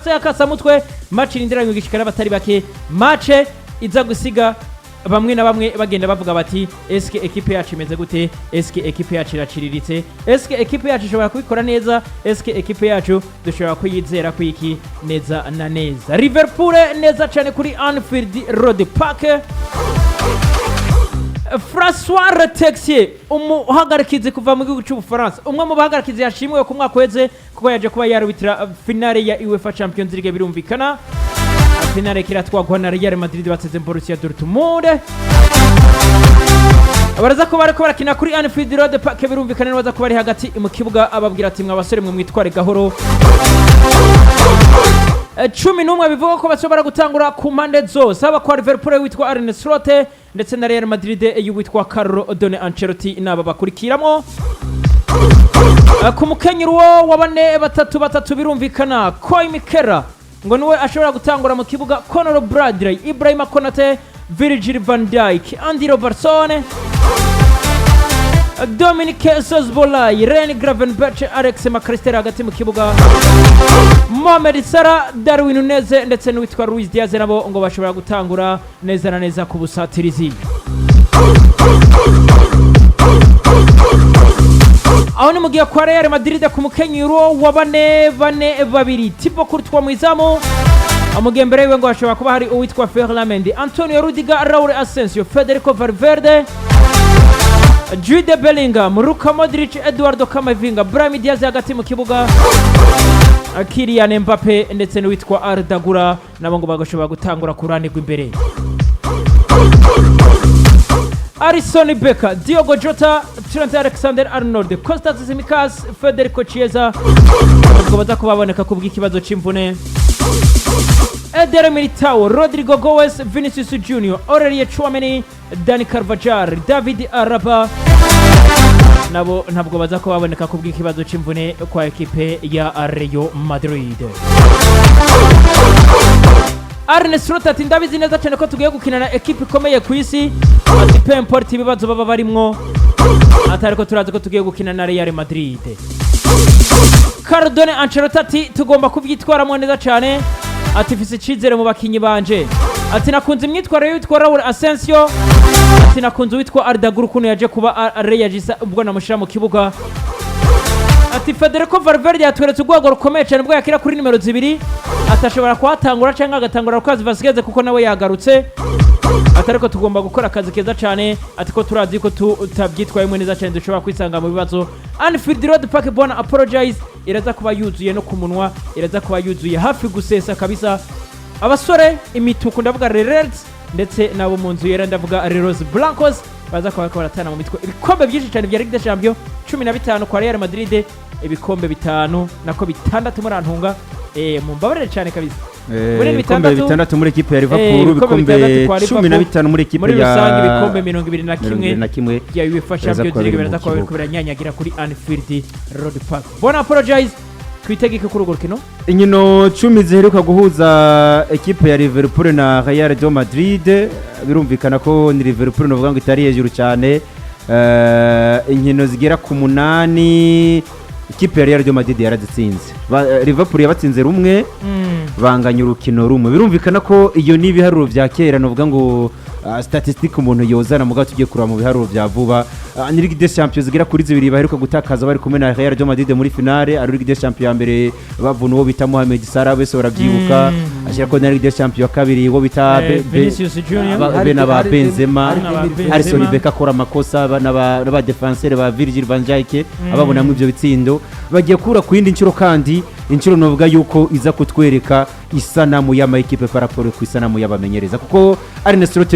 Match y'akasamutwe, match irindiranywe igishika n'abatari bake, match iza gusiga bamwe na bamwe bagenda bavuga bati: "Eske ekipe yacu imeze gute? Eske ekipe yacu iraciriritse? Eske ekipe yacu ishobora kubikora neza? Eske ekipe yacu dushobora kuyizera kwiki?" Neza na neza, Liverpool neza cyane kuri Anfield Road Park. François Letexier, umuhagarikizi kuva mu gihugu cy'Ubufaransa, umwe mu bahagarikizi yashimiwe ku mwaka uheze kuko yaje kuba yarubitira finale ya UEFA Champions League. Birumvikana, finale kiratwagwa na Real Madrid, batsinze Borussia Dortmund. Baraza kuba bariko barakina kuri Anfield Road Park. Birumvikana, baza kuba bari hagati mu kibuga, ababwira ati: "Mwa basore mwe, mwitware gahoro." 11 bivuga ko bashobora gutangura ku mpande zose, haba kwa Liverpool witwa Arne Slot ndetse na Real Madrid y'uwitwa Carlo Done Ancelotti, naba bakurikiramo. Ku mukenyero wa 4-3-3, birumvikana Caoimhin Kelleher ngo niwe ashobora gutangura mu kibuga, Conor Bradley, Ibrahima Konate, Virgil van Dijk, Andy Robertson, Dominic Szoboszlai, Ryan Gravenberch, Alex McAllister. Hagati mu kibuga, Mohamed Salah, Darwin Nunez ndetse n'uwitwa Luis Diaz nabo ngo bashobora gutangura neza na neza ku busatirizi. Aho ni mu gihe kwa Real Madrid, ku mukenyero wa 4-4-2, Thibaut Courtois mu izamu. Amugembere wiwe ngo hashobora kuba hari uwitwa Ferland Mendy, Antonio Rudiger, Raul Asensio, Federico Valverde, Jude Bellingham, Luka Modric, Eduardo Camavinga, Brahim Diaz. Hagati mu kibuga, Kylian Mbappe ndetse n'uwitwa Arda Güler nabo ngo bagashobora gutangura ku ruhande rw'imbere. Alisson Becker, Diogo Jota, Trent Alexander Arnold, Kostas Tsimikas, Federico Chiesa ubwo baza kuba baboneka ku bw'ikibazo c'imvune, Eder Militao, Rodrygo Goes, Vinicius Junior, Aurelien Tchouameni, Dani Carvajal, David Alaba nabo ntabwo baza kuba baboneka ku bw'ikibazo c'imvune kwa ekipe ya Real Madrid. Arne Slot ati: "Ndabizi neza cyane ko tugiye gukina na ekipe ikomeye ku isi." Ati: "Peu importe ibibazo baba barimwo," ati, "ariko turazi ko tugiye gukina na Real Madrid." Carlo Ancelotti ati: "Tugomba kubyitwaramo neza cyane." Ati: "Mfise icyizere mu bakinyi banje." Ati: "Nakunze imyitwarire y'uwitwa Raul Asensio." Ati: "Nakunze uwitwa Arda Güler ukuntu yaje kuba reagisa ubwo namushyira mu kibuga." Ati: "Federico Valverde yatweretse urwego rukomeye cyane ubwo yakira kuri nimero 2." Ati: "Ashobora kuhatangura cyangwa agatangura Lucas Vazquez kuko nawe yagarutse." Ati: "Ariko tugomba gukora akazi keza cyane." Ati: "Ko turazi ko tutabyitwayemo neza cyane dushobora kwisanga mu bibazo." Anfield Road Park, bona apologize, iraza kuba yuzuye no ku munwa, iraza kuba yuzuye hafi gusesa kabisa. Abasore imituku, ndavuga Reds, ndetse nabo mu nzu yera, ndavuga Los Blancos, baza kuba bariko baratana mu mitwe. Ibikombe byinshi cyane bya Ligue des Champions, 15 kwa Real Madrid, ibikombe bitanu, nako bitandatu, murantunga, mumbabarire cyane kabisa. Muri Ibikombe bitandatu. 6 muri ekipe ya Liverpool, Ibikombe ibikombe 6 kwa 15 muri ekipe muri ya rusange ibikombe 21 21 bya UEFA Biraza Champions kuba League biri mu biraza kuba biriko kibuga. biranyanyagira kuri Anfield Road Park. Bona apologize, twitegeke kuri urwo rukino. Inkino 10 ziheruka guhuza ekipe ya Liverpool na Real de Madrid, birumvikana ko ni Liverpool novuga ngo itari hejuru cyane. Inkino zigera ku munani ikipe ya Real de Madrid yarazitsinze. Liverpool yabatsinze rumwe, banganya urukino rumwe. Birumvikana ko iyo ni ibiharuro bya kera, novuga ngo statistique umuntu yozana, mugabo tugiye kureba mu biharuro bya vuba, ni Ligue des Champions zigera kuri zibiri baheruka gutakaza bari kumwe na Real de Madrid muri finale. Ari Ligue des Champions ya mbere bavuna uwo bita Mohamed Salah, bese barabyibuka, ashyira ko na Ligue des Champions ya kabiri uwo bita Vinicius Junior. Be n'aba Benzema, N'aba Benzema. Alisson Becker akora amakosa, n'aba défenseur ba Virgil van Dijk ababonamo ibyo bitsindo. Bagiye kura ku yindi nshuro, kandi inshuro novuga yuko iza kutwereka isanamu y'ama ekipe par rapport ku isanamu y'abamenyereza, kuko Arne Slot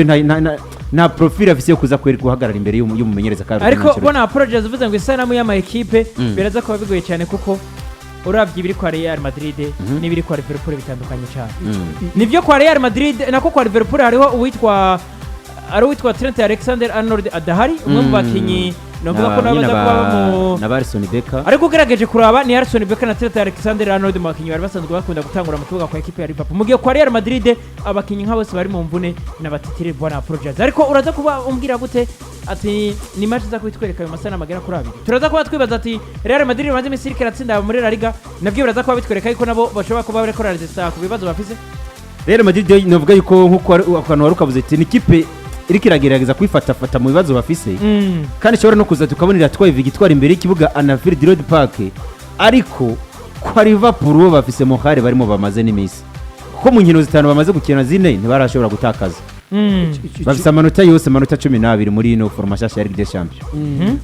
nta profil afise yo kuza kwereka guhagarara imbere y'umumenyereza Carlo Ariko Ancelotti. bona apologize, uvuze ngo isanamu y'ama ekipe, biraza kuba bigoye cyane kuko urabye ibiri kwa Real Madrid n'ibiri kwa Liverpool bitandukanye cyane. Nibyo, kwa Real Madrid, nako kwa Liverpool, hariho uwitwa, ari uwitwa Trent Alexander Arnold adahari, umwe mu bakinyi Novuga ko nabo nyine baza kuba bamu na ba Alisson Becker. Ariko ugerageje kuraba, ni Alisson Becker na Trent Alexander-Arnold mu bakinnyi bari basanzwe bakunda gutangura mu kibuga kwa ekipe ya Liverpool. Mu gihe kwa Real Madrid abakinnyi nka bose bari mu mvune n'abatitire, bwana apologize. Ariko uraza kuba umbwira gute ati ni match iza kubitwereka ayo masana magera kuri abiri? Turaza kuba twibaza ati Real Madrid imaze iminsi iriko iratsinda muri La Liga, nabyo biraza kuba bitwereka yuko nabo bashobora kuba bariko bararesista ku bibazo bafise. Real Madrid yo novuga yuko nkuko akantu wari ukavuze ati ni ikipe iriko iragerageza kwifatafata mu bibazo bafise, kandi ishobora no kuza tukabona iratwaye victoire imbere y'ikibuga Anfield Road Park. Ariko kwa Liverpool bo bafise morale barimo bamaze n'iminsi, kuko mu nkino zitanu bamaze gukina, zine ntibarashobora gutakaza. Bafise amanota yose, amanota 12 muri ino formation ya Ligue des Champions.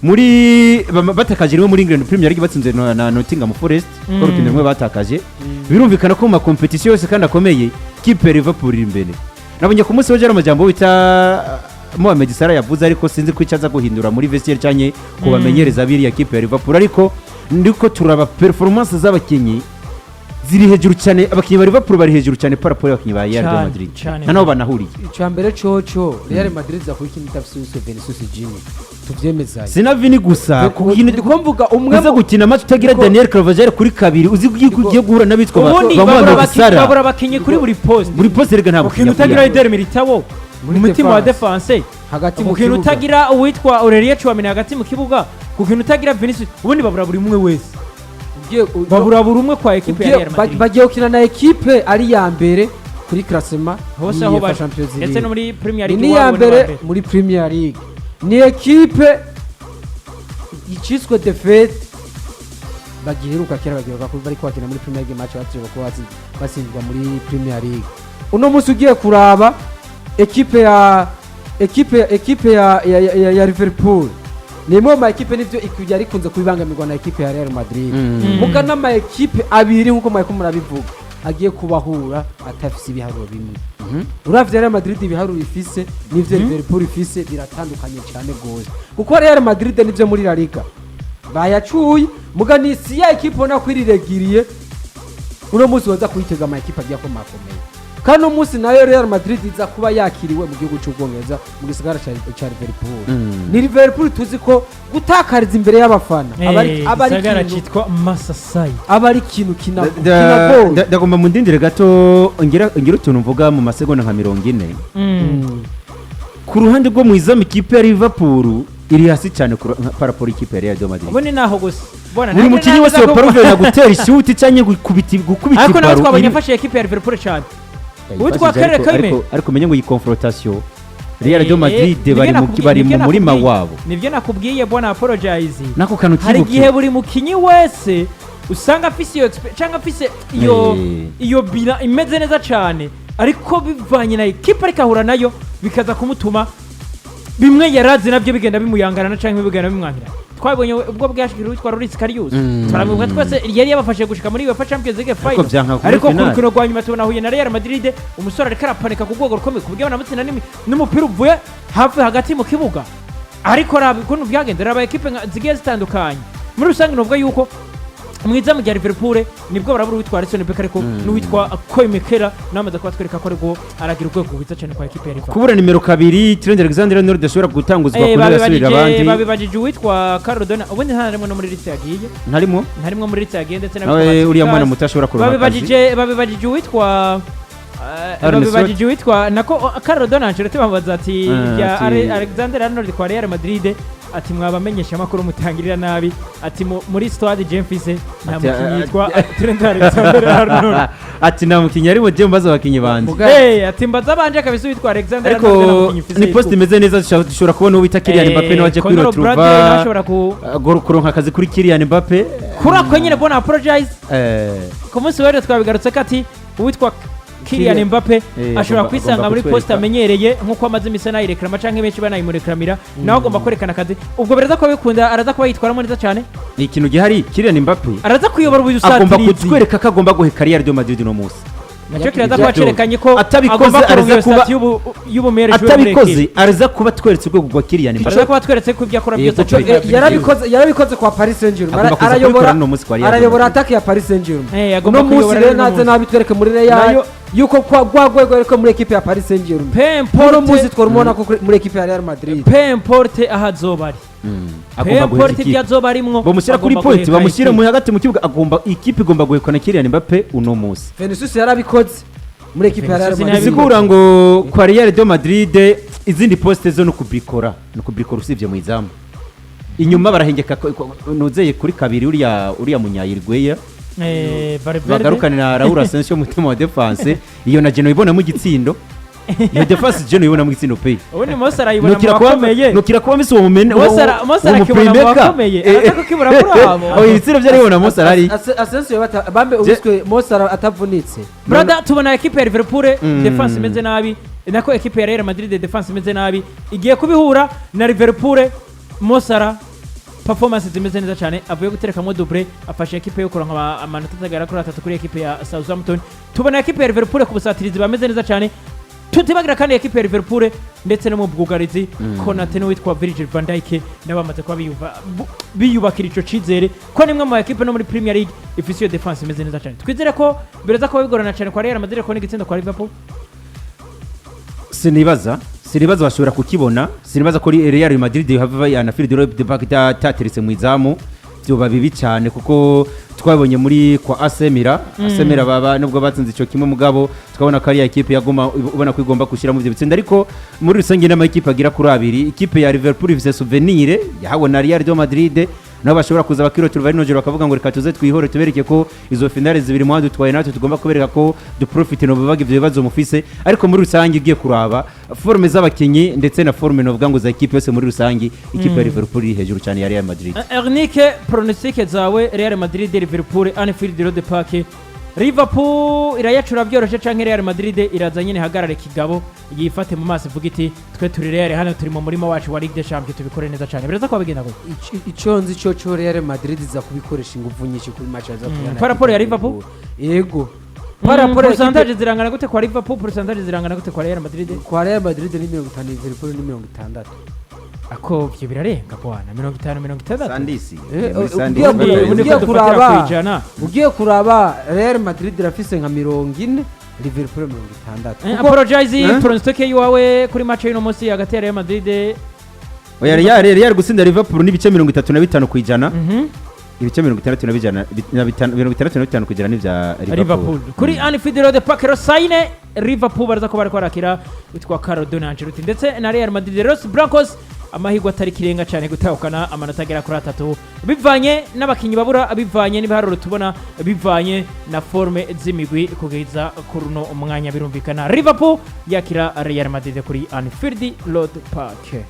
Muri batakaje rimwe muri England Premier League, batsinze na Nottingham Forest, ko urukino rumwe batakaje. Birumvikana ko mu makompetisiyo yose kandi akomeye, kipe ya Liverpool iri imbere. Nabonye ku munsi w'ejo ari amajambo bita Mohamed Salah yavuze, ariko sinzi ko icyo aza guhindura muri vestiaire cyane ku bamenyereza biriya kipe ya Liverpool. Ariko ndiko turaba performance z'abakinnyi ziri hejuru cyane, abakinnyi ba Liverpool bari hejuru cyane par rapport y'abakinnyi ba Real Cyane, Madrid, cyane. nta naho banahuriye. Icya mbere coco, Real Madrid iza kuba ikina idafise uwitwa Vinicius Junior, tuvyemezanye. Sina Vini gusa ku kintu Ndiko mvuga umwe uza gukina match utagira Daniel Carvajal kuri kabiri, uzi ko ugiye guhura n'abitwa Ubundi ba babura Mohamed abakinnyi, Salah. babura abakinnyi kuri buri poste. Buri poste rega ntabwo Ukintu utagira Eder Militao Muri mu mutima wa defense. defense, Hagati mu ku kintu kibuga. utagira uwitwa Aurelien Tchouameni hagati mu kibuga, ku kintu utagira Vinicius, ubundi babura buri umwe wese. Babura buri umwe kwa ekipe ya Real Madrid. Bagiye gukina na ekipe ari iya mbere kuri classement Hose aho UEFA bari Champions ndetse League. no muri Premier Ni League n'iya iwabo ni mbere aba muri Premier League. Ni ekipe iciswe défaite bagiheruka kera, bagiheruka ko bari kwakina muri Premier League match batsinzwe, kuba batsindwa muri Premier League. Uno munsi ugiye kuraba ekipe ya Liverpool ni imwe mu ma ekipe nivyo yari ikunze kubibangamirwa na ekipe ya Real Madrid. Muga n'ama ekipe abiri nkuko mwariko murabivuga agiye kubahura atafise ibiharuro bimwe. Uravye Real Madrid ibiharuro ifise n'ivyo Liverpool ifise biratandukanye cyane gose, kuko Real Madrid nivyo muri La Liga bayacuye, muga ni si ya ekipe ubona ko iriregiriye. Uno munsi waza kuyitega ama ekipe agiye akomakomeye, kandi uno munsi nayo Real Madrid iza kuba yakiriwe mu gihugu cy'Ubwongereza, mu gisagara ca Liverpool. Ni Liverpool tuzi ko gutakariza imbere y'abafana aba ari Gisagara ikintu cyitwa Masasai. Aba ari ikintu kinagoye. Ndagomba mu ndindire gato ngira utuntu mvuga mu masegonda nka 40. Ku ruhande rwo mu izamu, ikipe ya Liverpool iri hasi cyane par rapport ikipe ya Real Madrid. Ubundi naho gusa bona Buri mukinnyi wese wa paruvena gutera ishuti cyangwa gukubita Ariko nawe ibaro twabonye afashe ekipe ya Liverpool cyane, uwitwa Yifashije, Karere Kame. Ariko umenye ngo iyi confrontation Real de Madrid bari mu murima wabo. Nibyo nakubwiye, bona apologize. Nako kantu Hari kibuke. igihe buri mukinyi wese usanga afise iyo cyangwa afise iyo iyo bila imeze neza cyane, ariko bivanye na ekipe ariko ahura nayo bikaza kumutuma bimwe yarazi nabyo bigenda bimuyangarana cyangwa bigenda bimwangira. Twabonye ubwo bwashikira witwa Loris Karius, turabivuga twese, yari yabafashe gushika muri UEFA Champions League final, Vyanka kuri ariko ku finale. rukino rwa nyuma tubona ahuye na Real Madrid, umusore ariko arapanika ku rwego rukomeye ku buryo banamutsinda n'umupira uvuye hafi hagati mu kibuga. Ariko raba ukuntu byagenze, raba ekipe zigiye zitandukanye muri rusange. Novuga yuko mwiza mu gihe Liverpool nibwo barabura uwitwa Alisson Becker, ariko n'uwitwa Kobe Keller nawe amaze kuba atwereka ko ariko aragira urwego rwiza cyane kwa ekipe ya Liverpool. Kubura nimero kabiri, Trent Alexander-Arnold ashobora gutanguzwa ku ntebe asubirira abandi. Babibajije uwitwa Carlo Dona, ubundi nta rimwe no muri liste yagiye. Ntarimo. Ntarimwe muri liste yagiye ndetse Nawe n'abitwa uriya mwana Matsikazi. muto ashobora kuronka akazi. Babibajije uwitwa Arne babibajije uwitwa nako Carlo Dona Ancelotti, bamubaza ati bya Alexander Arnold kwa Real Madrid, ati mwabamenyesha amakuru mutangirira nabi, ati muri stade Jemfise nta Ati, mukinnyi yitwa Trent Alexander Arnold. Ati nta mukinnyi arimo, jye mbaza abakinnyi banje. Hey, ati mbaza abanje kabisa uwitwa Alexander Ariko Arnold nta mukinnyi mfise ni poste yitwa. imeze neza, dushobora kubona uwo bita Kylian Mbappe nawe aje Conor kuri Bradley nawe Retrouva ashobora ku kuronka akazi kuri Kylian Mbappe. Kuri ako nyine, bona apologize. Ku munsi w'ejo twabigarutse ko ati uwitwa Kylian Kylian. Mbappe ashobora kwisanga agomba muri kutwereka. poste amenyereye nk'uko amaze iminsi anayireklama canke benshi banayimureklamira, nawe agomba kwerekana akazi. Ubwo biraza kuba bikunda, araza kuba yitwaramo neza cyane. Ni ikintu gihari, Kylian Mbappe Araza kuyobora agomba ubusatirizi. kutwereka ko agomba guheka Real de Madrid uno munsi. Nacyo kiraza kuba cerekanye ko Atabikoze, agomba kuronka araza iyo kuba- stati y'ubumere joueur muri Atabikoze, equipe. araza kuba tweretse urwego rwa Kylian Mbappe. Araza kuba tweretse ko ibyo akora byose Yego, atari Yarabikoze kwa Paris Saint-Germain. Agomba kuza Arayobora kubikora n'uno munsi kwa Real arayobora Madrid. attaque ya Paris Saint-Germain. Agomba Uno munsi kuyobora rero n'uno naze munsi. nabi twereke muri Real Nayo- Yuko kwa rwa rwego ariko muri ekipe ya Paris Saint-Germain, Peu uno munsi importe, twarumubona ko muri ekipe ya Real Madrid. Peu importe aho azoba ari, peu Agomba guheka importe ibyo ikipe. azoba arimwo, Bamushyira kuri agomba point, guheka bamushyire ikipe. mu hagati mu kibuga, agomba, ikipe igomba guhekwa na Kylian Mbappe uno munsi. Vinicius yarabikoze muri ekipe ya Real Vinicius Madrid. Bisigura ngo kwa Real de Madrid izindi poste zo no kubikora usibye mu izamu. Inyuma barahengeka nuzeye kuri kabiri uriya munyayirweya. Valverde. Bagarukane na Raul Asensio, mutima wa defense. Iyo na Geno ibonamo igitsindo, iyo defense Geno ibonamo igitsindo pe. Ubundi Mose arayibona mu Nukira kuba bakomeye. Nukira kuba misi uwo mumene. Mose arakibona mu bakomeye, araza kukibura kuri abo. Oh, ibitsina byari bibona Mose arari. Asensio bambe ubiswe Mose atavunitse. Brother, tubona ekipe ya Liverpool defense imeze nabi, nako ekipe ya Real Madrid defense imeze nabi, igiye kubihura na Liverpool. Mo Salah performance zimeze neza cyane, avuye guterekamo double, afashe ekipe yo kuronka amanota atagera kuri 3 kuri ekipe ya Southampton. Tubona ekipe ya Liverpool ku busatirizi bameze neza cyane, tutibagira kandi ekipe ya Liverpool ndetse no mu bwugarizi, Konate n'uwitwa Virgil van Dijk nabo bamaze kuba biyubakira ico cizere ko nimwe mu ekipe no muri Premier League ifise iyo defense imeze neza cyane. Twizere ko biraza kuba bigorana cyane kwa Real Madrid kubona igitsinda kwa Liverpool. Sinibaza bashobora kukibona. Sinibaza ko Real Madrid hava Anfield Road Park itateretse mu izamu, byoba bibi cyane, kuko twabonye muri kwa AC Milan, AC Milan baba nubwo batsinze ico kimwe, mugabo twabona ko ari ekipe yaguma ubona ko igomba gushyiramo ivyo bitsinda. Ariko muri rusange n'amakipe agira kuri abiri, ikipe ya Liverpool ifise souvenir yahawe na Real de Madrid, nabo bashobora kuza bakirotura bari nojoro bakavuga ngo reka tuze twihore, tubereke ko izo finale zibiri mwadutwaye natwe tugomba kubereka ko duprofite, no bavuga ivyo bibazo mufise. Ariko muri rusange ugiye kuraba forme z'abakinyi ndetse na forme novuga ngo za ekipe yose muri rusange, ikipe ya Liverpool iri hejuru cyane ya Real Madrid. Ernike, pronostic zawe: Real Madrid, Liverpool, Anfield Road Park. Liverpool irayacura byoroshe canke Real Madrid iraza nyine hagarare kigabo, yifate mu maso, ivuga iti twe turi Real, hano turi mu murima wacu wa Ligue des Champions, tubikore neza cyane? Biraza kuba bigenda gute? Ico nzi cyo Real Madrid iza kubikoresha ingufu nyinshi kuri match yaza kuba na Par rapport ya Liverpool? Yego, par rapport ya Pourcentage zirangana gute kwa Liverpool? Pourcentage zirangana gute kwa Real Madrid? Kwa Real Madrid ni 50, Liverpool ni 60. Ako ivyo birarenga bwana, 50 60. Sandisi. Ubundi Ugiye ko dufatira kuraba kwijana. Ugiye kuraba Real Madrid irafise nka 40, Liverpool 60. Apologize. Eh? Pronostic yiwawe kuri match y'uno munsi hagati ya Real Madrid? Oya, Real gutsinda Liverpool n'ibice 35%. Ibice mirongo itandatu na bijana na bitanu, 65% n'ibya Liverpool. Liverpool kuri Anfield Road Park Rosaine. Liverpool baraza ko bariko barakira witwa Carlo Ancelotti ndetse na Real Madrid Los Blancos, amahirwe atari kirenga cyane gutahukana amanota agera kuri 3, bivanye n'abakinnyi babura, bivanye n'ibiharuro tubona, bivanye na forme z'imigwi kugeza kuri uno mwanya. Birumvikana, Liverpool yakira Real Madrid kuri Anfield Road Park.